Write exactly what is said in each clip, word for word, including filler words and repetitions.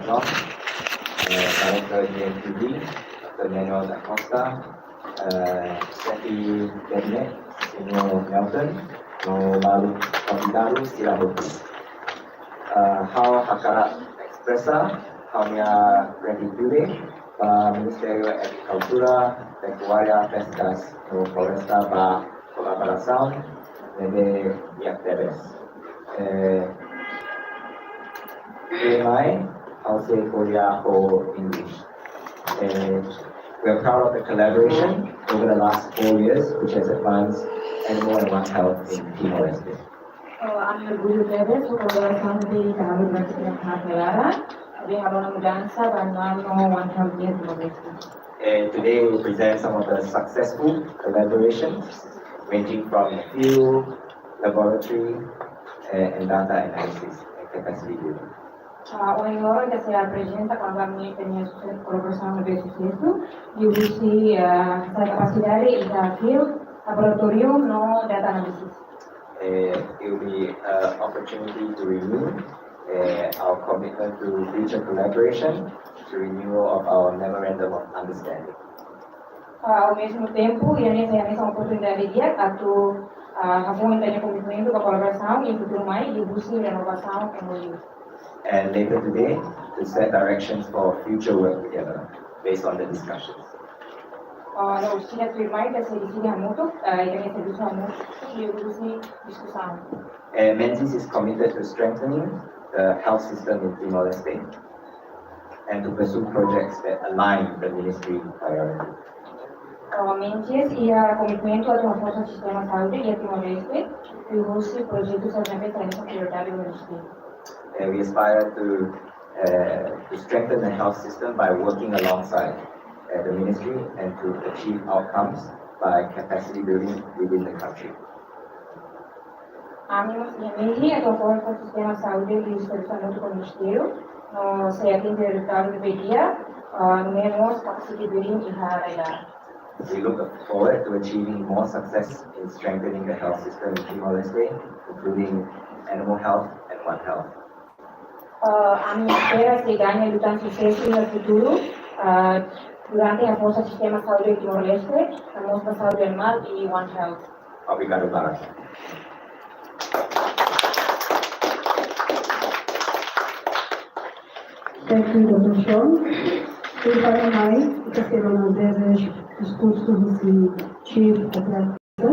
John, eh, Director J M T V, doutor Manuel da Costa, eh, Xefe Gabinete, Señór Nelson, no balu konvidadu sira hotu. Eh, ha'u hakarak espresa ha'u-nia gratitude ba Ministériu Agrikultura, Pekuária, Peskas no Floresta ba kolaborasaun ne'ebé di'ak tebes. Eh, tuirmai, ha'u sei ko'alia ho English. Eh, we are proud of the collaboration over the last four years, which has advanced animal and one health in Timor-Leste. Oh, ami orgullu tebes ho kolaborasaun ne'ebé ita halo durante tempu ne'e, ne'ebé halo ona mudansa ba animál no one health iha Timor-Leste. Eh, today we will present some of the successful collaborations, ranging from field, laboratory, eh, and data analysis and capacity building. Ah, ohin loron ita sei aprezenta kona-ba ami-nia susesu, kolaborasaun ne'ebé susesu, liuhusi, ah, kapasidade iha field, laboratóriu no data analysis. Eh, it will be an opportunity to renew, eh, our commitment to future collaboration, to renewal of our memorandum of understanding. Ah, ao mesmo tempo, iha ne'e sai hanesan oportunidade di'ak atu, ah, hafoin ita-nia komitmentu ba kolaborasaun iha futuru mai, liuhusi renovasaun M O U. And later today, to set directions for future work together, based on the discussions. Ah, no, orsida tuirmai ita sei deside hamutuk, ah, ita-nia servisu hamutuk, liuhusi diskusaun. Eh, Menzies is committed to strengthening the health system in Timor-Leste and to pursue projects that align the ministry priorities. Ah, Menzies iha komitmentu atu haforsa sistema saúde iha Timor-Leste, liuhusi projetu saúde ne'ebé sai hanesan prioridade ba ministériu. And we aspire to, uh, to strengthen the health system by working alongside, uh, the ministry and to achieve outcomes by capacity building within the country. Ami mós iha mehi atu haforsa sistema saúde liuhusi servisu hamutuk ho ministériu, no sei atinje rezultadu ne'ebé di'ak, ah, no mós capacity building iha rai-laran. We look forward to achieving more success in strengthening the health system in Timor-Leste, including animal health and one health. Ah, ami espera sei ganha liután susesu iha futuru, ah, durante haforsa sistema saúde Timor-Leste, no mós ba saúde animál i one health. Obrigadu barak. Thank you, doutor John. Tuirmai, ita sei rona diskursu husi Chief Operating Officer.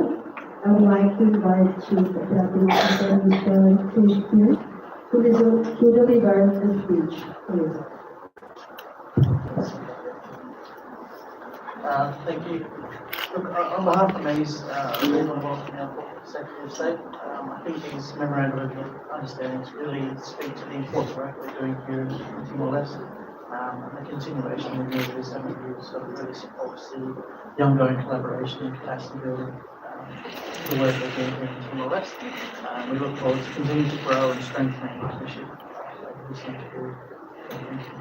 I would like to invite Chief Operating Officer, Mister Chris Q, to deliver, to deliver the speech, please. Uh, thank you. Look, uh, on behalf of Menzies, uh, we want to welcome our Corporate Secretary of State. Um, I think these memorandum of understandings really speak to the important work we're doing here in Timor-Leste, um, and the continuation of the years and the years of really supports the, the ongoing collaboration and capacity building, um, the work we're doing here in Timor-Leste. Um, we look forward to continuing to grow and strengthen our partnership, uh, over this next period. Thank you.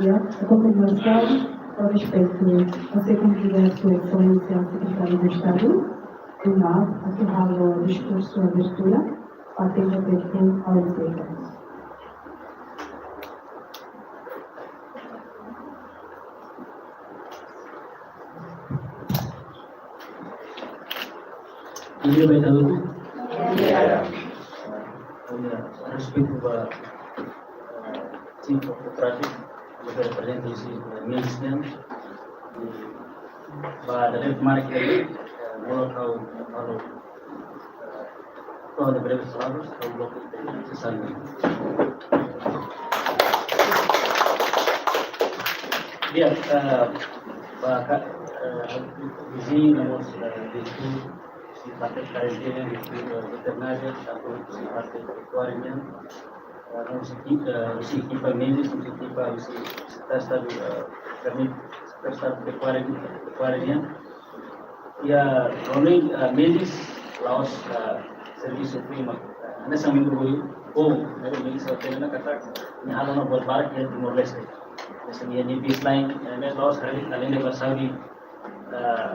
Ya, a continuação, com respeito, ha'u sei konvida Sua Exelénsia Sekretáriu de Estadu, Rinaldo, atu halo diskursu abertura, patente abertu ao público. Bom dia, baik, halo. Bom dia. Respeitu ba, eh, Chief of Traffic, ne'ebé reprezenta husi, eh, Menzies nian. I ba dala ida mak, eh, molok ha'u, ha'u, eh, ha'u halo breves palavras, ha'u bloku sesali. Ya, eh, ba ka, eh, di sini, no mós, eh, di sini, husi parte karantina, husi, eh, veterinária, tantu husi parte pekuária nian, eh, no husi ki-, eh, husi ekipa medis, husi ekipa, husi, husi testa, eh, kami testa pekuária, pekuária nian. Ya, rona, eh, medis, la'ós, eh, servisu prima, eh, hanesan membru bom, eh, medis, eh, tena katak, nia halo ona buat barak iha Timor-Leste. Hanesan nia, nia baseline, eh, medis la'ós, eh, além de ba saúde, eh,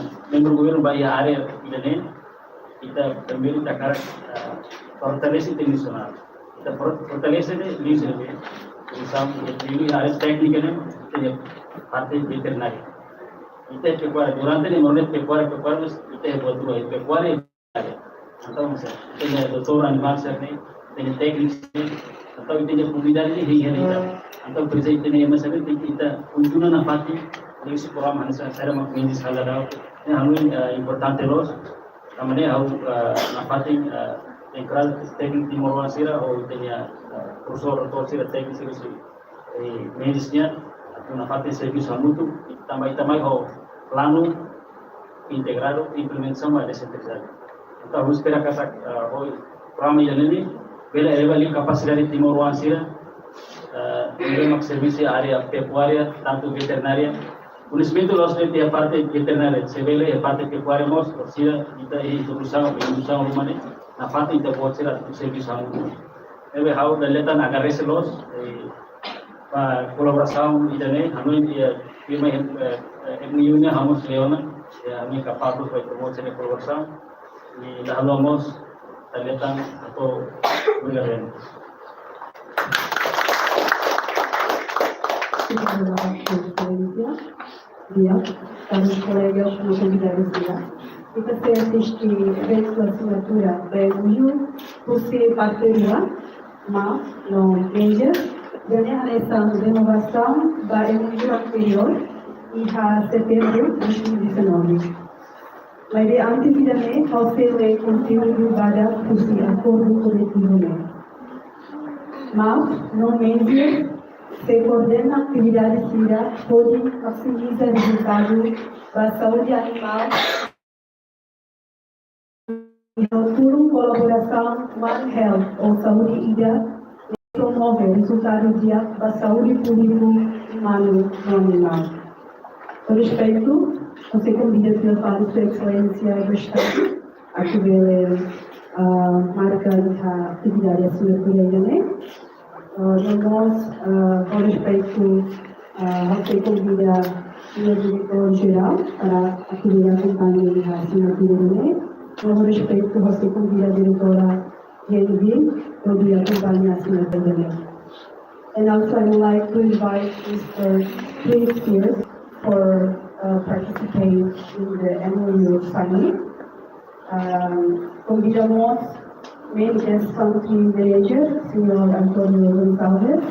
membru governu ba iha área ida-ne'e, ita primeiru ita hakarak, ah, fortalese ita-nia nasionál. Ita for-, fortalese ne'e liuhusi ne'e, ita liu área téknika ne'e, ita iha parte veterinária. Ita pekuária, durante ne'e, mornet pekuária, pekuária, mas ita iha buat dua, pekuária, entaun, ita iha doutór animál sira-ne'e, ita iha tékniku sira-ne'e, entaun ita iha komunidade ne'e, iha, iha. Entaun, por isso, ita iha, mas sabe, ita, ita kontinua nafatin, por isso, programa, hanesan, sira mak mendis hala dau, ne'e, hanoin, eh, importante loos, tanba ne'e, ha'u, eh, nafatin, eh, enkrad tékniku timoroan sira, ou ita iha, eh, profesór, doutór sira, tékniku sira, eh, mendis nian, atu nafatin servisu hamutuk, tanba ita mai ho planu integradu implementasaun ba desentralizadu. Entaun, ha'u espera katak, ah, ho programa ida-ne'e, bele eleva liu kapasidade timoroan sira, ah, ne'ebé mak servisu iha área pekuária, tantu veterinária. Koñesimentu la'ós de'it iha parte veterinária, se bele iha parte pekuária mós, sira ita iha introdusaun, introdusaun ruma ne'e, nafatin ita-boot sira servisu hamutuk. Ne'ebé ha'u dala ida tan agradese loos, eh, ba kolaborasaun ida-ne'e, hanoin iha firma, eh, eh, M O U ne'e ha'u mós leu ona, iha ami kapás ba ita-boot sira-nia kolaborasaun, i la haluha mós, dala ida tan hato'o obrigadu. Obrigada, Sua Exelénsia. Di'ak, karus kolegas no konvidadus sira. Ita sei asiste eventu asinatura ba M O U, husi parte rua, MAF no Major, ida-ne'e hanesan renovasaun ba M O U anteriór, iha setembru dois mil e dezanove. Maibé antes ida-ne'e, ha'u sei lee konteúdu badak husi akordu koletivu ne'e. MAF no Major sei koordena atividade sira hodi maksimiza rezultadu ba saúde animál, no tulun kolaborasaun One Health ou saúde ida, promove rezultadu di'ak ba saúde públiku umanu no animál. Ho respeitu, ha'u sei konvida fila fali Sua Exelénsia Estadu atu bele, ah, marka iha atividade asinatura ida-ne'e. Ah, no mós, ah, ho respeitu, ah, ha'u sei konvida señór Diretór Jerál para atu bele akompaña iha asinatura ida-ne'e. No ho respeitu, ha'u sei konvida Diretora Yenvi, hodi akompaña asinatura ida-ne'e. And also, I would like to invite Mister Chris Pierce for, uh, participate in the M O U signing. Um, konvida mós Main Guest Country Manager, señór António Gonçalves,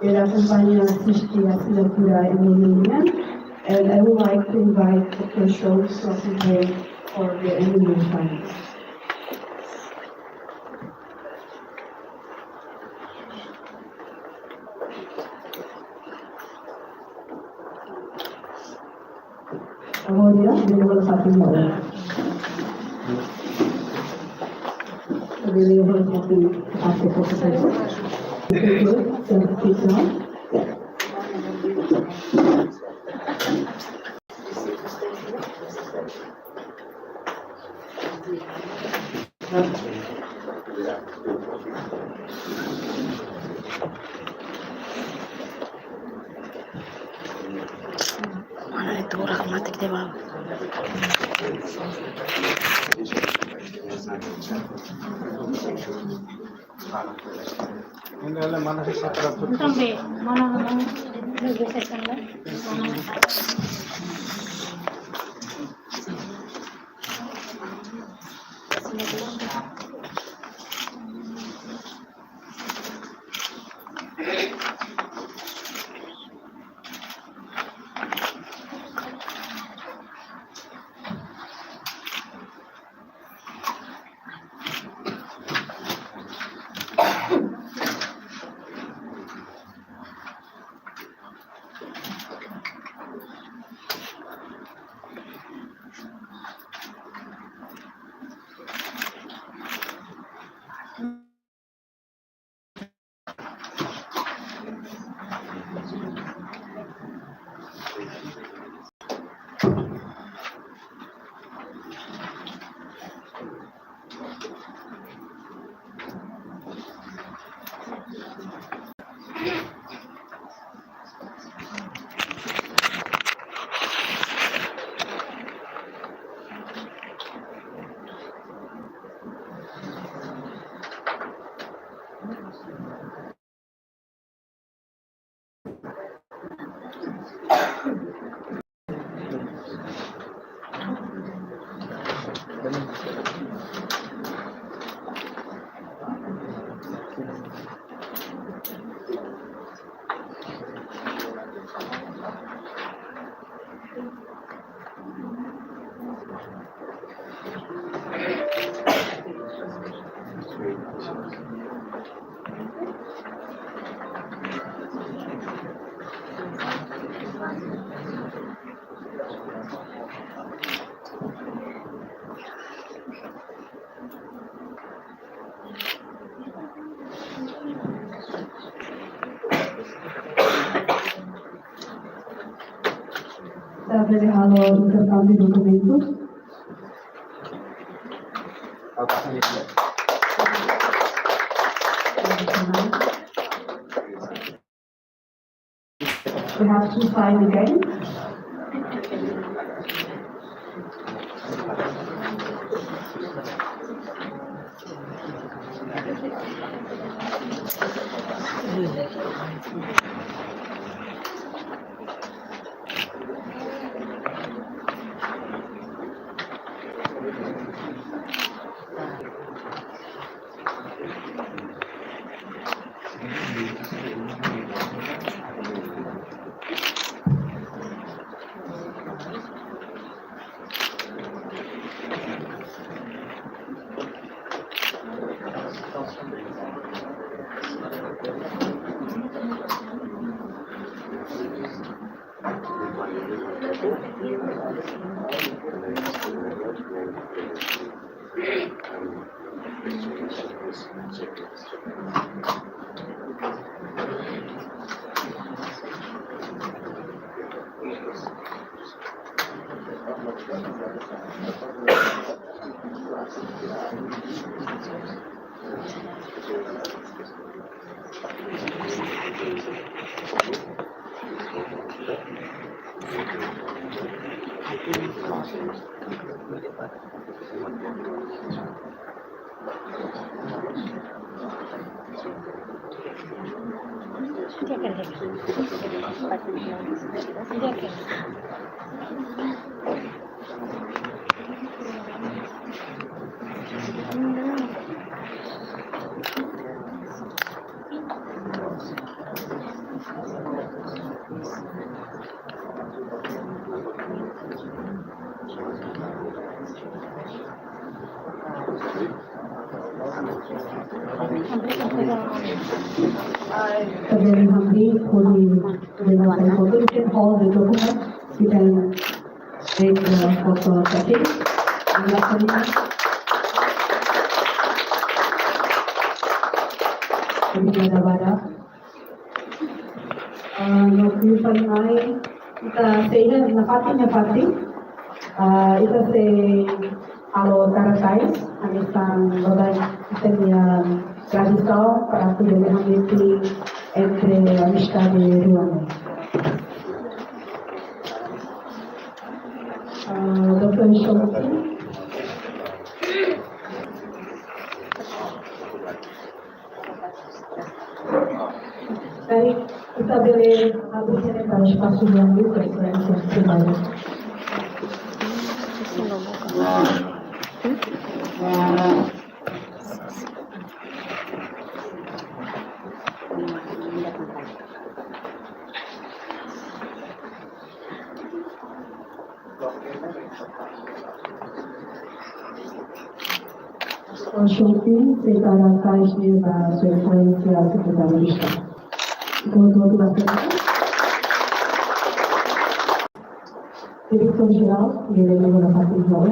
bele akompaña asiste asinatura M O U nian. And I would like to invite Doctor Schultz to accompany for the M O U signing. Agora, bele hola fatin agora. Bele hola fatin parte por supuesto. Thank you. Thank you. Mana itu orang mati kita mau. Também, mana, mana, mana, Ita bele halo interkámbiu dokumentu. We have to sign again. Ita bele hamriik hodi bele sai foto, you can hold the document, you can take the photo taking. Obrigada, Bada. Ah, no kuyu paling mai, ita sei iha nafatin, nafatin. Ah, ita sei halo tara tais, hanesan loron ita-nia tradisaun para atu bele hamriik entre amistade rua ne'e. Ah, doutór Shomti. Baik, ita bele abri hela para espasu rua ne'e, para Exelénsia Sumbawa. Shomti sei tara tais ne'e ba Sua Exelénsia Sekretáriu Estadu. Doutór Dr. Diretór Jerál, Guilherme Bonaparte João.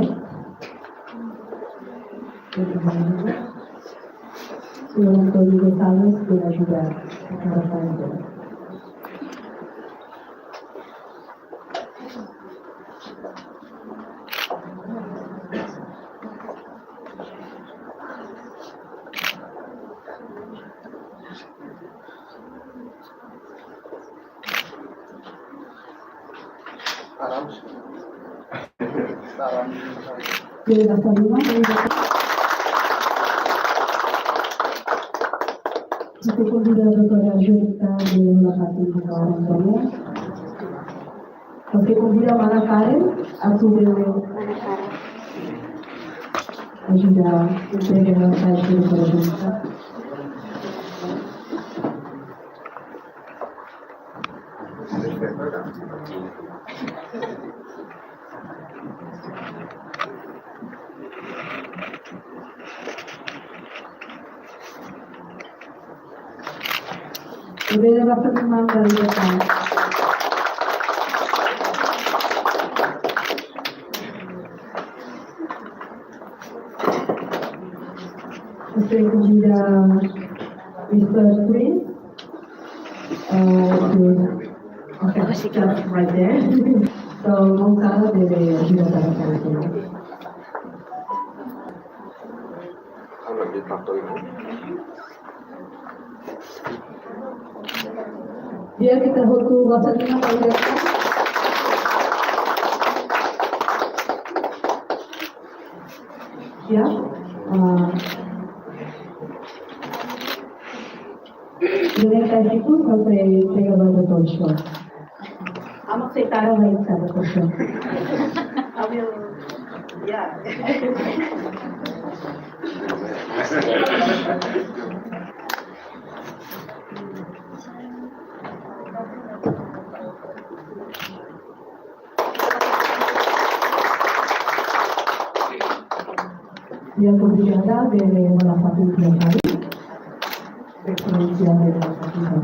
Señór António Gonçalves, que ajuda a cara. Ha'u konvida doutora Julita de la Patricia Antonio. Ha'u konvida mana Karen atu bele ajuda entrega mensajen para Julita. Bele basa manda lihat. Ha'u konvida mister Chris. Uh, to, okay, just right there. So, maun Karen bele ajuda para kami. Di'ak, ita hotu basa liman ba ida-idak. Ya, ah, durante a discussão, se pega ba doutór João. Vamos aceitar a realização, por favor. I will, yeah. Di'ak, obrigada, bele basa liman ba ida-idak. Exelénsia, bele basa liman.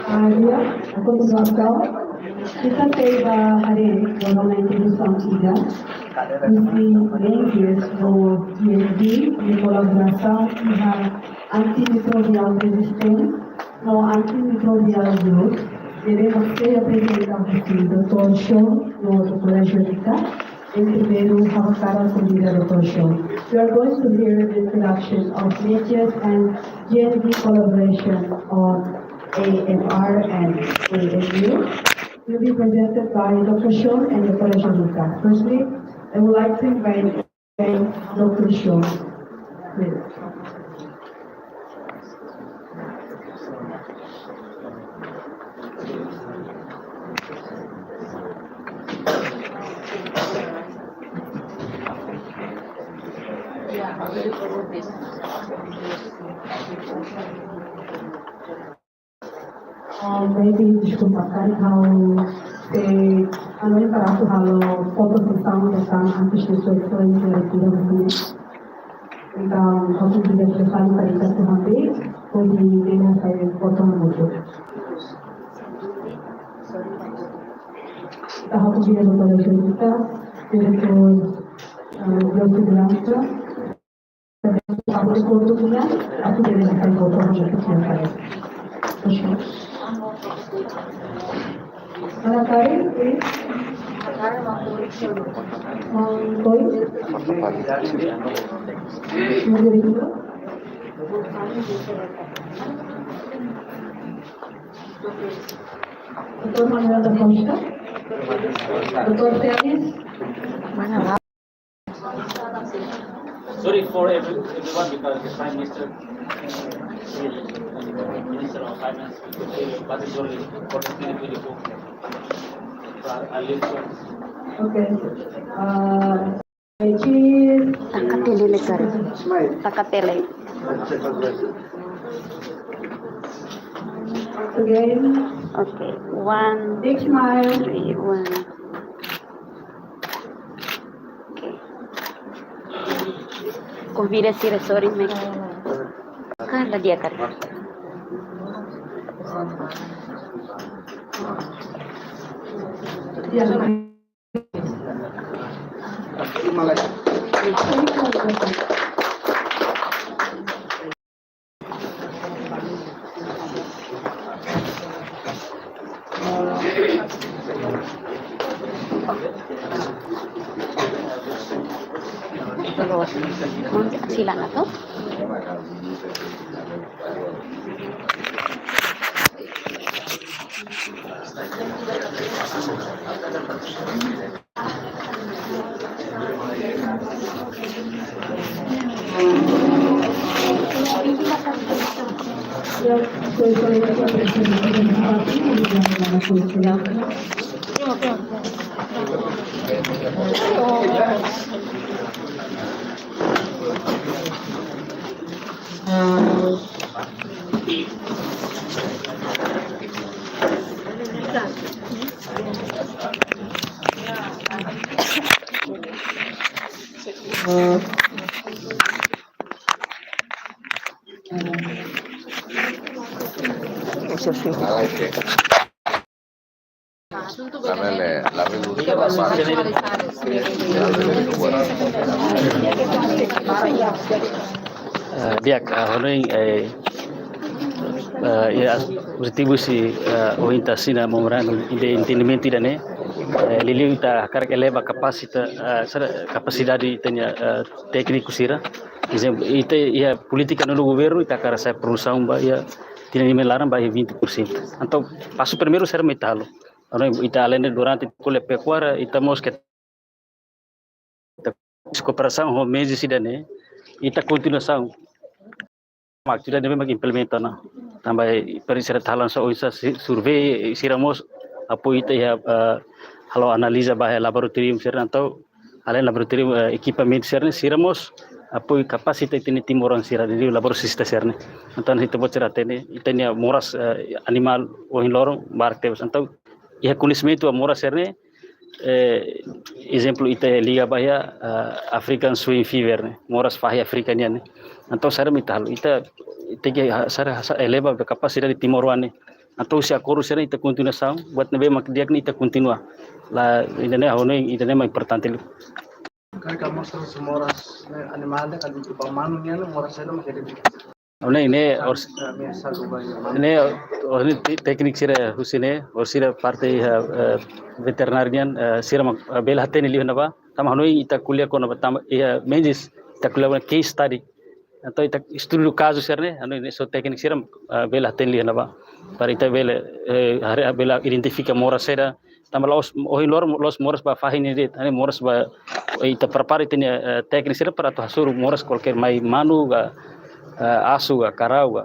Ah, di'ak, a kontinuasaun, ita sei bá haree, no introdusaun ida, husi lenges no G N D, nia kolaborasaun iha antimicrobial resistance, no antimicrobial growth, ne'ebé mak sei aprezenta husi doutór João, no doutora Julita, em primeiro, ha'u hakarak konvida doutór João. We are going to hear the introduction of lenges and G N D collaboration on A M R and A M U. Will be presented by Doctor João and Doctora Julita. Firstly, I would like to invite, invite Doctor João. Please. Ah, maybe deskulpa, kan, ha'u sei, anu, para atu halo foto sesaun, sesaun antes de sua escolha, que era tudo assim. Entaun, ha'u sei bele fali para ita sente, hodi bele hasai foto hamutuk. Entaun, ha'u sei bele doutora Julita, diretór, ah, de segurança. Ha'u sei bele foto nian, ha'u sei bele hasai foto hamutuk nian. Mana Karen, please. Maun Toy. Doutór Manuel da Costa. Doutór Félix. Sorry for every, everyone, because the Prime Minister, Minister of Finance, but it's only forty-three, twenty-four. So I, I leave. Okay. Uh, Cheers. Taka tele le kari. Taka tele. Again. Okay. One, big smile. Three, one. Okay. Konvida sira, sorry, mek. Kala dia kari. Ya. Sila na to. Eh, di'ak, ah, hanoin, eh, eh, iha objetivu husi, eh, ohin ita asina memorandum de entendimentu ida-ne'e, eh, liuliu ita hakarak eleva kapasita-, eh, sera-, kapasidade ita-nia, eh, tékniku sira. Ezemplu, ita iha polítika no governu, ita hakarak sai produsaun ba iha tinan ida nia laran ba iha vinte por cento. Entaun, pasu primeiru sira mak ita halo. Entaun, ita alende durante ko'alia pekuária, ita mós ke ita kooperasaun ho MEJIS ida-ne'e, ita kontinuasaun. Mak ida-ne'e mak implementa ona. Tanba, eh, para sira atu halo hanesan oinsá si-, survei, eh, sira mós apoiu ita iha, eh, halo analiza ba iha laboratóriu sira entaun, além laboratóriu, eh, ekipamentu sira-ne'e, sira mós apoiu kapasita ita-nia timoroan sira, liuliu laboratorista sira-ne'e. Entaun, ita-boot sira hatene, ita-nia moras, eh, animál ohin loron barak tebes. Entaun, iha koñesimentu ba moras sira-ne'e, eh, ezemplu ita liga ba iha, eh, African Swine Fever ne'e, moras fahi Áfrika nian ne'e. Entaun, saida mak ita halo, ita tenke ha-, saida, saida, eleva ba kapasidade timoroan ne'e. Entaun, husi akordu sira-ne'e ita kontinuasaun, buat ne'ebé mak di'ak ne'e ita kontinua. La, ida-ne'e, ha'u hanoin ida-ne'e mak importante liu. Karik amostra husi moras, eh, animál ne'e, karik ba manu nian, moras saida mak identifika. Ne'e, ne'e, or-, ne'e, or-, ne'e te-, tékniku sira husi ne'e, or sira parte iha, eh, veterináriu nian, eh, sira mak, eh, bele hatene liu ne'ebá, tanba hanoin ita ko'alia kona-ba tanba, iha MEJIS, ita ko'alia kona-ba case study. Entaun ita estudu kazu sira-ne'e, hanoin ne'e só tékniku sira, eh, bele hatene liu ne'ebá. Para ita bele, eh, haree, bele identifika moras saida, tanba la'ós, ohin loron la'ós moras ba fahi nian de'it, hanoin moras ba, eh, ita prepara ita-nia, eh, tékniku sira para atu hasoru moras kualkér mai manu ka, eh, asu ka, karau ka.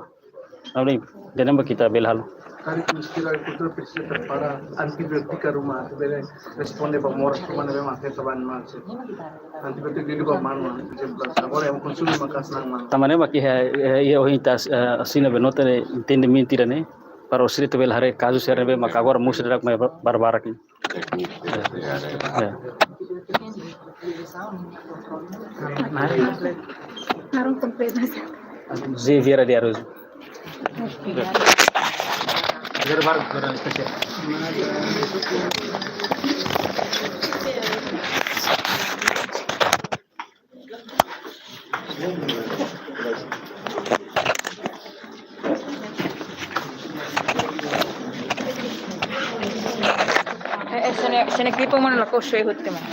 Hanoin, ida-ne'e mak ita bele halo. Karik Ministériu Agrikultura presiza prepara antibiotika ruma, bele responde ba moras ruma ne'ebé mak afeta ba animál sira. Antibiotika liuliu ba manu, ezemplu, agora ema konsumu maka'as na'an manu. Tanba ne'e mak iha, eh, iha ohin ita, eh, asina be nota de entendimentu ida-ne'e, para orsida ita bele haree kazu sira ne'ebé mak agora mosu daudauk mai ba-, barbarak ne'e. Ya. José Vieira de Araújo. Eh, eh, sene, sene ekipa mana la koso e hutte mana.